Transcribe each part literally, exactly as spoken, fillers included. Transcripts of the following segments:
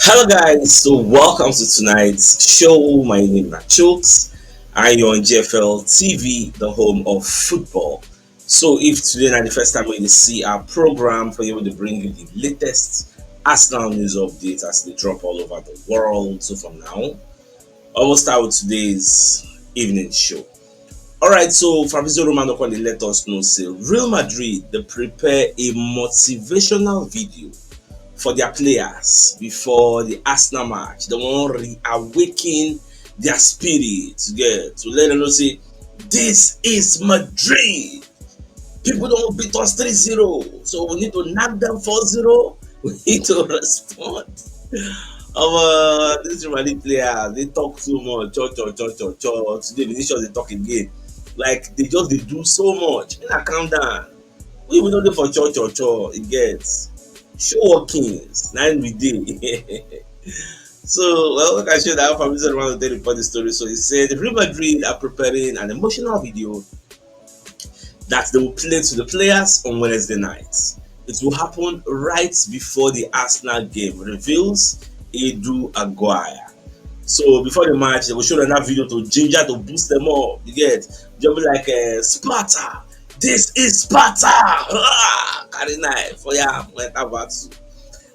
Hello, guys. So, welcome to tonight's show. My name is Chooks, and you're on G F L T V, the home of football. So, if today is the first time when you see our program, for you to bring you the latest Arsenal news updates as they drop all over the world. So, for now, I will start with today's evening show. All right, so Fabrizio Romano come dey let us know say Real Madrid dey prepare a motivational video for their players before the Arsenal match. They wan reawaken their spirit, yeah, to let them know say this is Madrid. People don beat us three zero, so we need to knock them four zero. We need to respond. Omo, this Real Madrid players, they talk too much. Cho, cho, cho, cho, cho. Today, Vinicius dey talk again. Like, they just dey do so much. Una calm down. We, we no dey for cho, cho, cho. E get show workings. Na im we dey. So, well, like I said, our family said want to report the story. So he said Real Madrid are preparing an emotional video that they will play to the players on Wednesday night. It will happen right before the Arsenal game, reveals Edu Aguirre. So before the match, they will show them that video to ginger, to boost them up. You get, they'll be like, uh, "Sparta, this is Sparta!" Carry knife for ya, enter battle.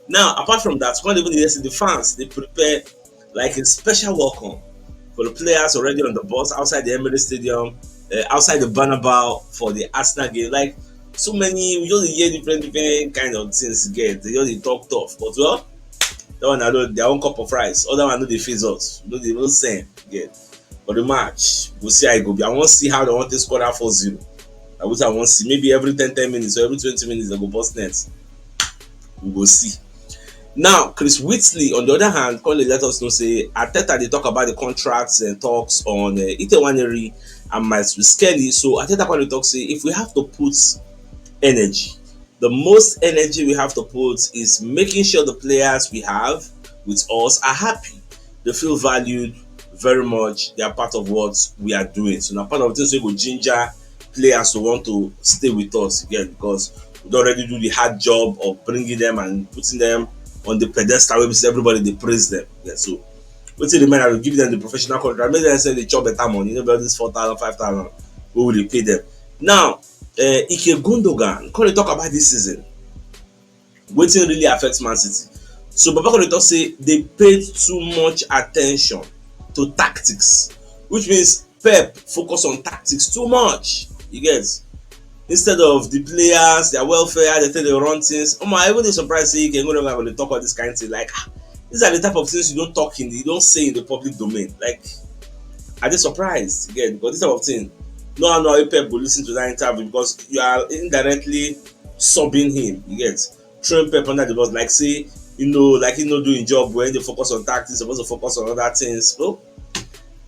Now, apart from that, one, even yesterday, the fans, they prepare like a special welcome for the players already on the bus outside the Emirates Stadium, uh, outside the Bernabeu for the Arsenal game. Like, so many, we just hear different, different kind of things. Get, they just dey talk tough, but, well, that one, I know their own cup of rice. Other one, I know they face us. No, they will send. Get, for the match, we'll see how it go be. I want to see how they want to score that four zero. I wish I want to see. Maybe every ten, ten minutes or every twenty minutes, they go bust net. We go see. Now, Chris Wheatley, on the other hand, come dey let us know say Arteta dey talk about the contracts and talks on, uh, Ite Nwaneri and Myles Skelly. So Arteta come dey talk say if we have to put energy, the most energy we have to put is making sure the players we have with us are happy. They feel valued very much. They are part of what we are doing. So now, part of this, we go ginger players to want to stay with us again, because we don already do the hard job of bringing them and putting them on the pedestal where everybody dey praise them. Yeah, so wetin remain, I will give them the professional contract. Make them say they chop better money. You know, about this four thousand, five thousand, we will pay them. Now, uh, Ilkay Gundogan, come dey talk about this season. Wetin really affects Man City? So Baba come dey talk say they paid too much attention to tactics, which means Pep focus on tactics too much. You get, instead of the players, their welfare, they take the run things. Omo, I even dey surprised say Ilkay Gundogan go dey talk all this kind thing. Like, ah, these are the type of things you don't talk in, you don't say in the public domain. Like, I dey surprised again, because this type of thing, no, no, Pep go listen to that interview, because you are indirectly subbing him. You get, throwing Pep under the bus, like say, you know, like he no do him job well, he dey focus on tactics, supposed to focus on other things. So,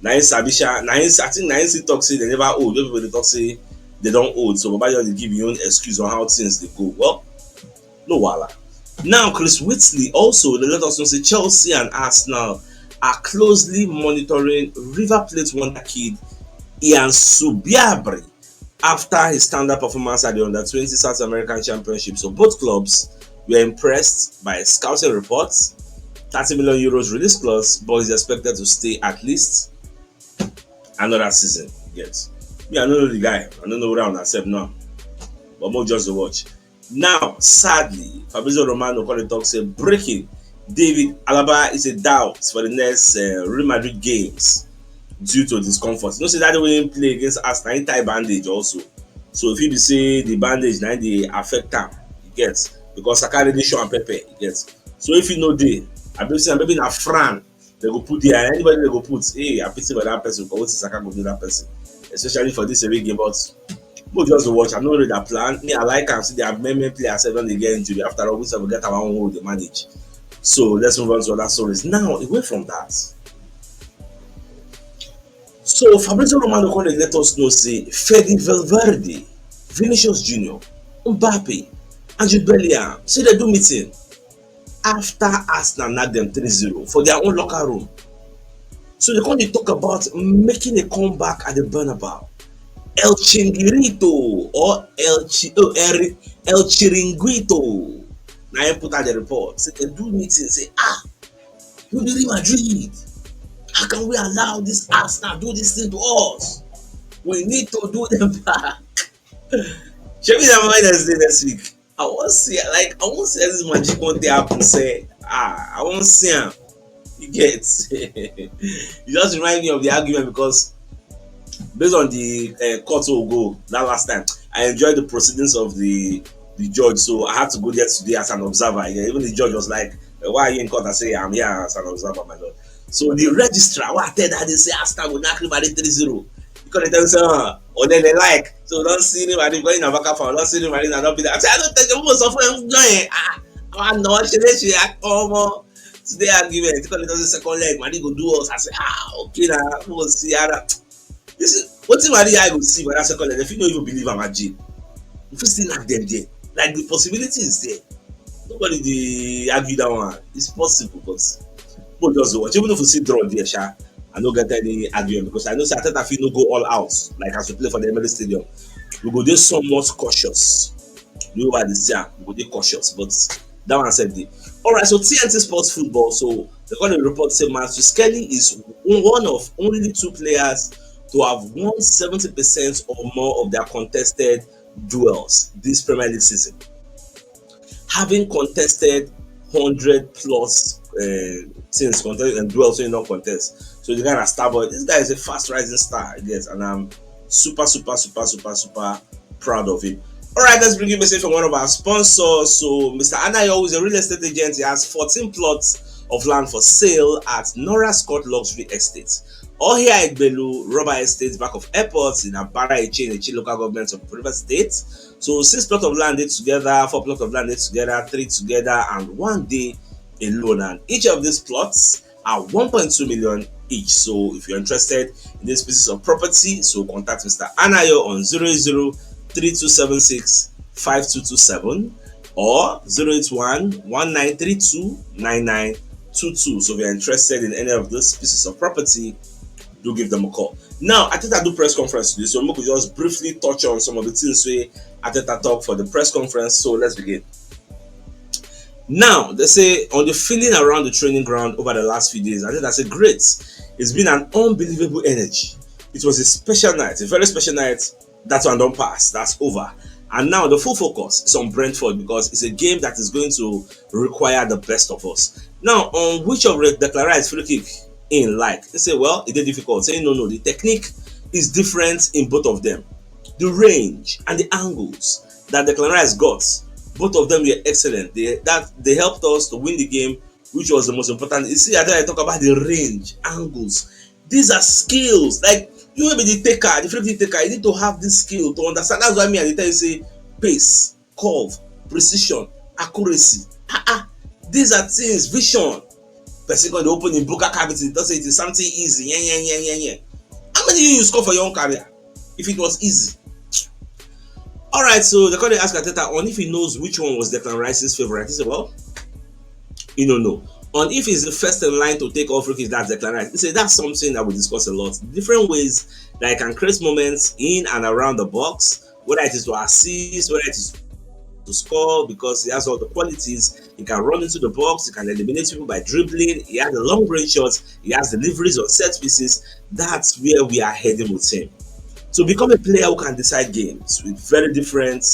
na him sabi sha, na him, I think na him still talk say they never old. When people dey talk say they don old, so Baba just dey give him own excuse on how things dey go. Well, no wahala. Now, Chris Wheatley also dey let us know say Chelsea and Arsenal are closely monitoring River Plate wonder kid Ian Subiabri after his standout performance at the under twenty South American Championship. So both clubs were impressed by scouting reports, thirty million euros release clause, but he's expected to stay at least another season. Yes. Me, I no know the guy. I no know what I accept now. But more just to watch. Now, sadly, Fabrizio Romano come dey talk say, breaking, David Alaba is a doubt for the next, uh, Real Madrid games due to discomfort. You know say that way he play against Arsenal, he tie bandage also. So if you be say the bandage na dey affect am, you get, because Saka really show am pepper, you get. So if you know dey, I be say maybe na Fran they go put there. Anybody they go put, hey, I pity for that person. But what is Saka go do that person, especially for this away game? But we just dey watch. I'm not really that plan. Me, I like am. See, they have many, many players that don dey get injury. After all, we still get our own role dey manage. So let's move on to other stories. Now, away from that, so Fabrizio Romano come dey let us know say Fede Valverde, Vinicius Junior, Mbappe, and Jude Bellingham say they do meeting after Arsenal knock them three zero for their own locker room. So they come dey talk about making a comeback at the Bernabeu. El Chinguito or El Chi-, oh, El, El Chiringuito. Na him put out the report. Say they do meeting. Say, ah, We be Real Madrid. How can we allow this Arsenal do this thing to us? We need to do them back. Shebi na Wednesday next week. I wan see, like, I wan see this magic one day happen. Say, ah, I wan see am. You get? You just remind me of the argument because based on the uh, court we go that last time, I enjoyed the proceedings of the the judge, so I had to go there today as an observer. Yeah, even the judge was like, "Eh, why are you in court?" I say, "I'm here as an observer, my lord." So the registrar, what I tell that, they say Arsenal will knock Real Madrid three zero. Because they tell me, say, uh, or then they like. So don't see anybody going in a back and don't see anybody in a don't be that. I say, I don't take the most of them going. Ah, I know what she did. She like, oh, today argument. Because it doesn't second leg, man, they go do us. I say, ah, okay, now we'll see how that. This is what if I go see by that second leg. If you don't even believe I'm a G, if you still knock them there, like, the possibility is there. Nobody dey argue that one. It's possible, but people just dey watch. Even if we see draw there, sha, I no get any argument because I know say Arteta fit no go all out like as we play for the Emirates Stadium. We go dey somewhat cautious. You know what I say? We go dey cautious, but that one said the. All right, so T N T Sports Football. So they call the report say Matthew Skelly is one of only two players to have won seventy percent or more of their contested duels this Premier League season. Having contested hundred plus uh, things, contest and duels wey he don contest. So the guy na star boy. This guy is a fast rising star, I guess, and I'm super, super, super, super, super proud of him. All right, let's bring you a message from one of our sponsors. So Mister Anayo, who is a real estate agent, he has fourteen plots of land for sale at Nora Scott Luxury Estate, Ohia Egbelu Rubber Estate, back of airport in Abara Eche in Eche local government of River State. So six plots of land dey together, four plots of land dey together, three together, and one dey alone. And each of these plots are one point two million each. So if you're interested in these pieces of property, so contact Mister Anayo on zero zero three two seven six five two two seven or zero eight one one nine three two nine nine two two. So if you're interested in any of these pieces of property, do give them a call. Now, Arteta do press conference today, so we could just briefly touch on some of the things wey Arteta talk for the press conference. So let's begin. Now, they say on the feeling around the training ground over the last few days, I think that's a great. It's been an unbelievable energy. It was a special night, a very special night. That one don pass, that's over. And now the full focus is on Brentford because it's a game that is going to require the best of us. Now, on which of Re- Declan Rice free kick in like? They say, well, it is difficult. Say, no, no, the technique is different in both of them. The range and the angles that Declan Rice got, both of them were excellent. They that they helped us to win the game, which was the most important. You see, I tell you, I talk about the range, angles. These are skills. Like, you will be the taker, the free kick taker. You need to have this skill to understand. That's why me I dey tell you say pace, curve, precision, accuracy. Ah ah, these are things, vision. Person go dey open im buka cavity, don say it is something easy. Yeah, yeah, yeah, yeah, yeah. How many you score for your own career if it was easy? All right, so they come dey ask Arteta on if he knows which one was Declan Rice's favorite. He said, well, you don't know. On if he's the first in line to take all free kicks, that's Declan Rice. He said that's something that we discuss a lot. Different ways that he can create moments in and around the box, whether it is to assist, whether it is to score, because he has all the qualities. He can run into the box, he can eliminate people by dribbling, he has the long range shots, he has deliveries on set pieces. That's where we are heading with him. So become a player who can decide games with very different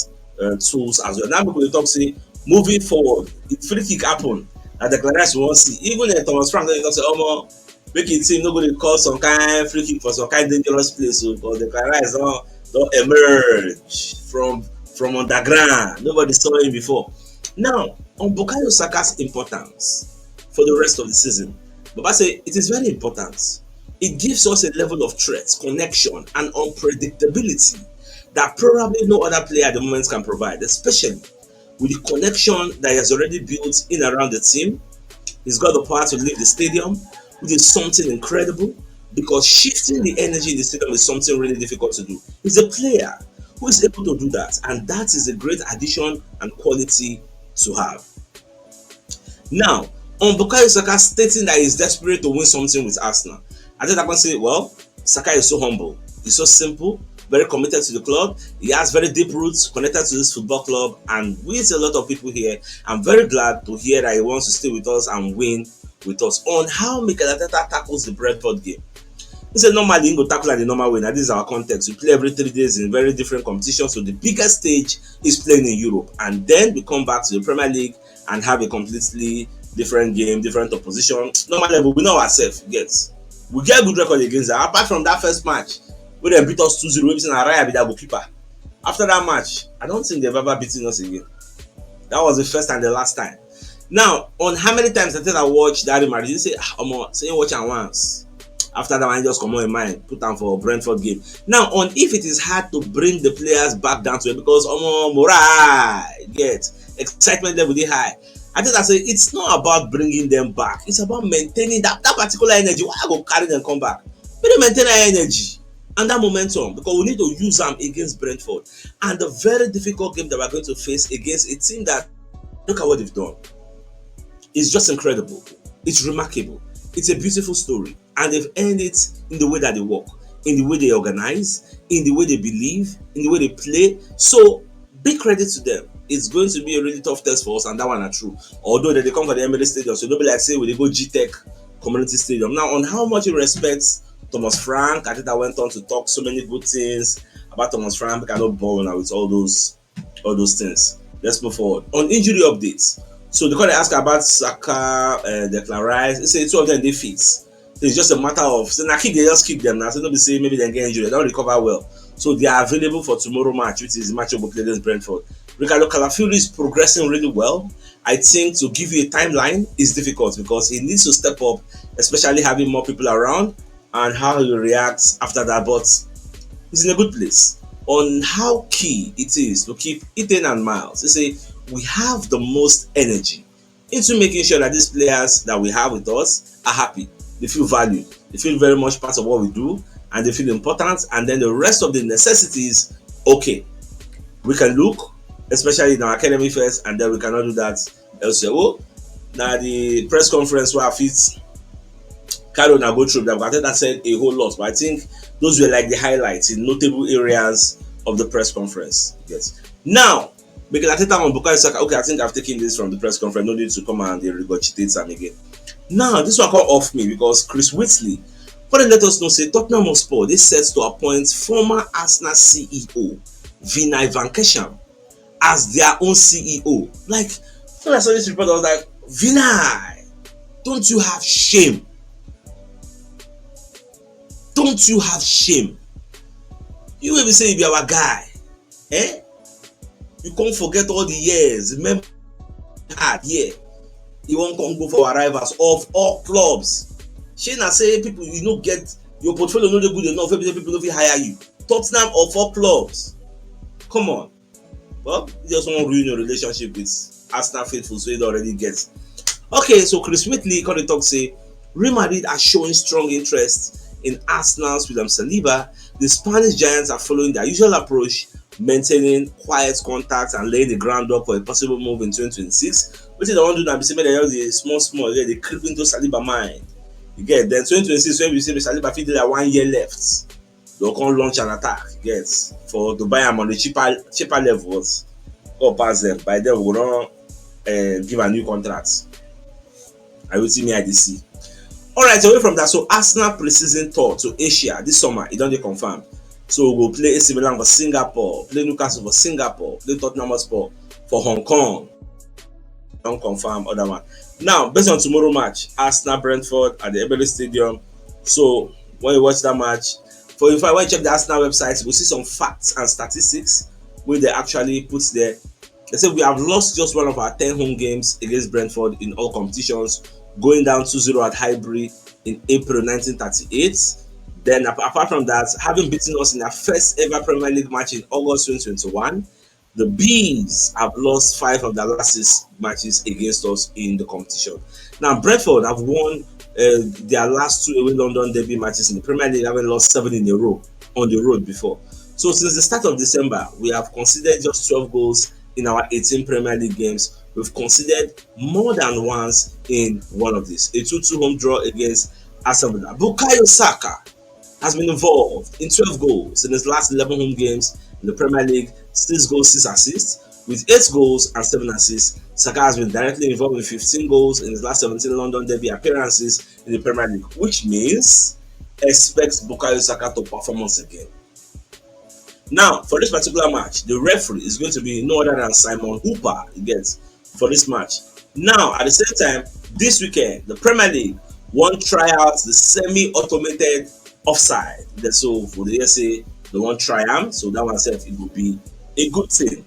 uh, tools as well. Now people dey talk say moving forward, if free kick happen, na Declan Rice we wan see. Even uh, Thomas Frank don dey talk say, omo, make him team no go dey call some kind free kick for some kind dangerous place o, but Declan Rice don don emerge from from underground. Nobody saw him before. Now, on Bukayo Saka's importance for the rest of the season, Baba say it is very important. It gives us a level of threat, connection, and unpredictability that probably no other player at the moment can provide, especially with the connection that he has already built in around the team. He's got the power to leave the stadium, which is something incredible, because shifting the energy in the stadium is something really difficult to do. He's a player who is able to do that, and that is a great addition and quality to have. Now, on Bukayo Saka stating that he's desperate to win something with Arsenal, I think I can say, well, Saka is so humble, he's so simple, very committed to the club. He has very deep roots connected to this football club, and we see a lot of people here. I'm very glad to hear that he wants to stay with us and win with us. On how Mikel Arteta tackles the Brentford game, he said normally he go tackle at the normal way. Now this is our context. We play every three days in very different competitions. So the biggest stage is playing in Europe, and then we come back to the Premier League and have a completely different game, different opposition. Normal level, we know ourselves. Get, we get good record against them. Apart from that first match, where they beat us two zero, we seen Araya be that goalkeeper. After that match, I don't think they've ever beaten us again. That was the first and the last time. Now, on how many times I tell I watch that Real Madrid, you say, ah, Omo, say you watch am once. After that one, just come on in mind, put am for Brentford game. Now, on if it is hard to bring the players back down to it because Omo, morale, get excitement level dey high. I think I say it's not about bringing them back. It's about maintaining that, that particular energy. Why I go carry them come back? We dey maintain our energy and that momentum because we need to use them against Brentford and the very difficult game that we're going to face against a team that, look at what they've done. It's just incredible. It's remarkable. It's a beautiful story, and they've earned it in the way that they work, in the way they organize, in the way they believe, in the way they play. So big credit to them. It's going to be a really tough test for us, and that one are true. Although they come for the Emirates Stadium, so don't be like say we dey go G Tech Community Stadium. Now, on how much he respects Thomas Frank, I think I went on to talk so many good things about Thomas Frank. I cannot bore now with all those all those things. Let's move forward. On injury updates. So they call the ask about Saka, uh, Declan Rice. They say two of them they fit. It's just a matter of, so now kick, they just kick them now. So don't be say maybe they get injured, they don't recover well. So they are available for tomorrow match, which is the match we play against Brentford. Ricardo Calafiori is progressing really well. I think to give you a timeline is difficult because he needs to step up, especially having more people around and how he reacts after that. But he's in a good place. On how key it is to keep Ethan and Miles, they say we have the most energy into making sure that these players that we have with us are happy, they feel valued, they feel very much part of what we do, and they feel important. And then the rest of the necessities, okay, we can look, especially in our academy first, and then we cannot do that elsewhere. Oh, now the press conference where I fit Carol now go through that. Arteta said a whole lot, but I think those were like the highlights in notable areas of the press conference. Yes. Now, Mikel Arteta on Bukayo Saka. Okay, I think I've taken this from the press conference. No need to come and they regurgitate them again. Now, this one come off me because Chris Whitley, what they let us know say Tottenham Hotspur they set to appoint former Arsenal C E O Vinai Van Kesham as their own C E O. Like, when I saw this report, I was like, Vinai, don't you have shame? Don't you have shame? You will be saying you be our guy, eh? You can't forget all the years. Remember hard, yeah. You won't come go for arrivals of all clubs. Shey na say people you no get your portfolio no dey good enough. People no fit hire you. Tottenham of all clubs. Come on. Well, you just want to ruin your relationship with Arsenal faithful, so you don't already get. Okay, so Chris Whitley come dey talk say Real Madrid are showing strong interest in Arsenal's William Saliba. The Spanish giants are following their usual approach, maintaining quiet contact and laying the groundwork for a possible move in twenty twenty-six. Wetin dem wan do na be say make dem just dey small small, yeah, dey creep into Saliba mind. You get? Then twenty twenty-six, when we say Saliba fit dey like one year left, they'll come launch an attack. Yes, for to buy am on the cheaper cheaper levels. Go pass them. By then we go don uh, give a new contract. I will see me I D C. All right, away from that, so Arsenal preseason tour to Asia this summer, it don't get confirmed. So we'll go play A C Milan for Singapore, play Newcastle for Singapore, play Tottenham Hotspur for Hong Kong. Don't confirm other one. Now, based on tomorrow match, Arsenal Brentford at the Emirates Stadium. So when you watch that match, for in fact, when you check the Arsenal website, you will see some facts and statistics where they actually put there. They say we have lost just one of our ten home games against Brentford in all competitions, going down two zero at Highbury in April nineteen thirty-eight. Then, ap- apart from that, having beaten us in our first ever Premier League match in August twenty twenty-one, the Bees have lost five of their last six matches against us in the competition. Now, Brentford have won uh, their last two away London derby matches in the Premier League, having lost seven in a row on the road before. So, since the start of December, we have conceded just twelve goals in our eighteen Premier League games. We've conceded more than once in one of these. A two two home draw against Aston Villa. Bukayo Saka has been involved in twelve goals in his last eleven home games in the Premier League, six goals, six assists. With eight goals and seven assists, Saka has been directly involved in fifteen goals in his last seventeen London derby appearances in the Premier League, which means expect Bukayo Saka to perform once again. Now, for this particular match, the referee is going to be no other than Simon Hooper, you get, for this match. Now, at the same time, this weekend, the Premier League wan try out the semi-automated offside. That's so for the S A, they wan try am, so that one sef, it would be a good thing.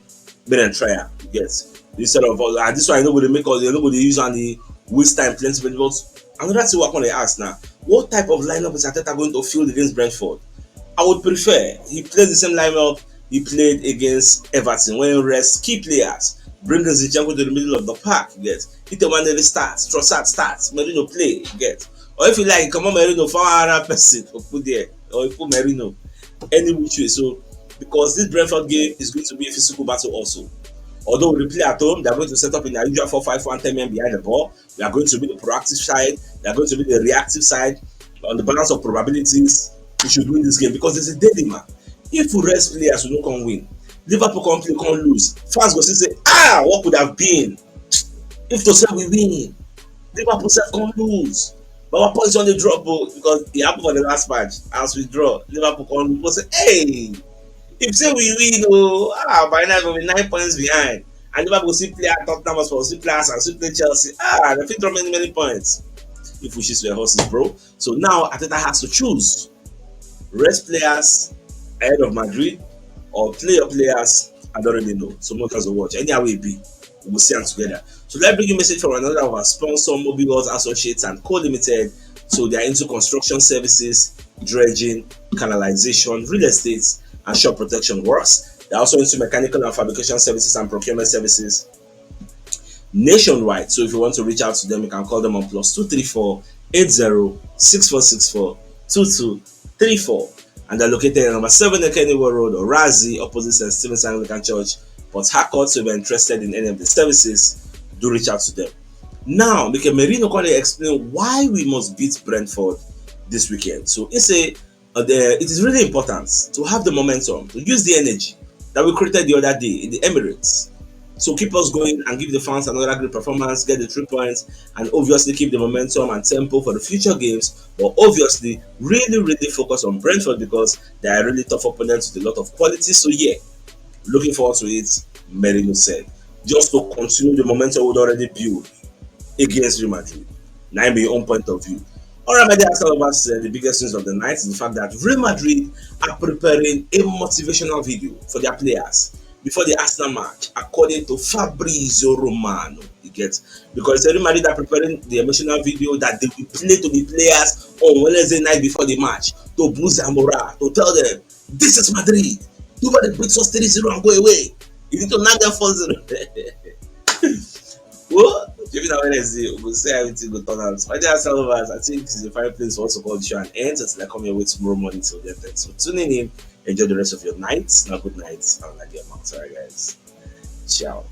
Make dem try am, you get. Instead of, uh, this one, you no go dey make us, you no go dey use am dey waste time plenty, plenty. But another thing wey I come dey ask now, what type of lineup is Arteta going to field against Brentford? I would prefer he plays the same lineup he played against Everton, when he rest key players, bring Zinchenko to the middle of the park, you get. Ntamanevi start, Trossard start, Merino play, you get. Or if you like, comot Merino for another person to put there, or you put Merino any which way. So, because this Brentford game is going to be a physical battle also. Although we play at home, they're going to set up in their usual four five one, ten men behind the ball. We are going to be the proactive side. We are going to be the reactive side. On the balance of probabilities, we should win this game because it's a daily, man. If we rest players, we no come win. Liverpool come play, come lose. Fans go still say, "Ah, what could have been if to say we win?" Liverpool sef come lose. But our points don dey drop o, because e happen for the last match. As we draw, Liverpool come lose. People say, "Hey, if say we win o, ah, by now we be nine points behind." And Liverpool still play at Tottenham Hotspur, still play Arsenal, still play Chelsea. Ah, they fit drop many, many points. If we shoot their horses, bro. So now Arteta has to choose: rest players ahead of Madrid, or play your players I don't really know. So make us watch. Anyhow we be, we will see them together. So let's bring you a message from another of our sponsor, Mobile World Associates and Co Limited. So they are into construction services, dredging, canalization, real estate, and shore protection works. They're also into mechanical and fabrication services and procurement services nationwide. So if you want to reach out to them, you can call them on plus two three four eight zero six four six four two two three four. And they're located at number seven Ekeniwo Road, Orazi, opposite Saint Stephen's Anglican Church, Port Harcourt. So if you're interested in any of the services, do reach out to them. Now, Mikel Merino can explain why we must beat Brentford this weekend. So he say, uh, the, it is really important to have the momentum, to use the energy that we created the other day in the Emirates. So keep us going and give the fans another great performance, get the three points, and obviously keep the momentum and tempo for the future games. But obviously, really, really focus on Brentford because they are really tough opponents with a lot of quality. So yeah, looking forward to it, Merino said. Just to continue the momentum we'd already built against Real Madrid. Now, in my own point of view. All right, my dear Arsenal lovers, uh, the biggest news of the night is the fact that Real Madrid are preparing a motivational video for their players before the Arsenal match, according to Fabrizio Romano. You get, because Real Madrid are preparing the emotional video that they will play to the players on Wednesday night before the match to boost their morale, to tell them, "This is Madrid. Nobody beats us three zero and go away." You need to knock them four zero. Well, maybe now Wednesday, we go see how everything go turn out. My dear Arsenal lovers, I think it's a fine place for us to call the show and end until I come your way tomorrow morning. So then, thanks for tuning in. Enjoy the rest of your night. Now, good night. I'm Nadia Max. All right, guys. Ciao.